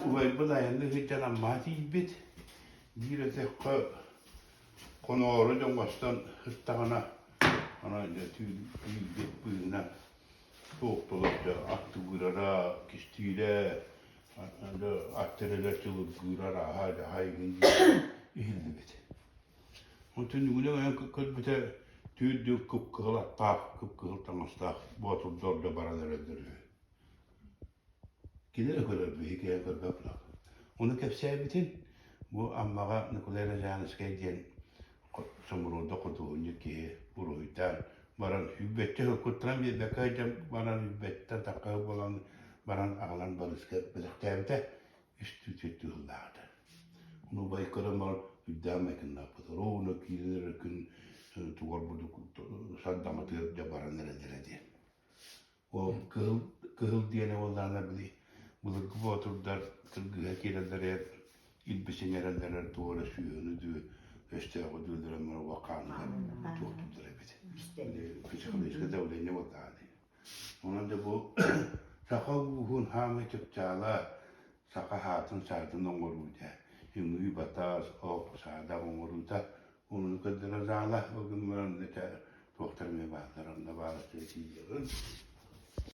Убайбын айанныы сылдьан Аммаҕа тиийбит. Биир өтөххө хоноору дьон оҥостон сыттаҕына, онон дьэ түүл быыһынан туох дьэ аттыбыырара, кистиирэ, ат тэрилэр чылыргыыра арааһа дьаһай игин иһиллибит. Онтон үгүнэн ойон көрбүтэ түүрдүү кып-кыһыл аттаах, кып-кыһыл таҥастаах боотурдар да баран эрэллэр үһү. Кини эрэ көрөр, биһиги киһи көрбөт Ону кэпсээбитин бу Аммаҕа Николай Рязанскай диэн Соморуода худуоһунньук киһи уруһуйдаан баран сүүрбэччэ сыл куттанан биэрбэккэ сылдьан баран сүүрбэттэн тахха буолан баран аҕалан балыска бэлэхтээбитэ үс түүтүттүү сыллааҕыта. Ону убай көрөн баран үрдээх майгыннаахпыт. Ровно киирэн эрэр күн тугар сардаҥатыгар дьэ баран эрэллэрэ диэн. Ол кыһыл, кыһыл диэнэ буоллаҕына били былыргы боотурдар кыргыһа киирэллэригэр илбисин эрэллэрэр туох эрэ сүөһүнү дуу, өстөөҕү дуу өлөрөн хаанынан туохтууллар эбит. Психологическое давление буоллаҕа дии. Онон да бу саха ууһун хаамай чыпчаала саха хаатын саатын оҥоруута, үҥүү батас, ох, саадах оҥоруута Ону көрдөрөр заала, ол гынан баран этэ туохтар эмиэ бааллар, онно бааллар тиийэҕин.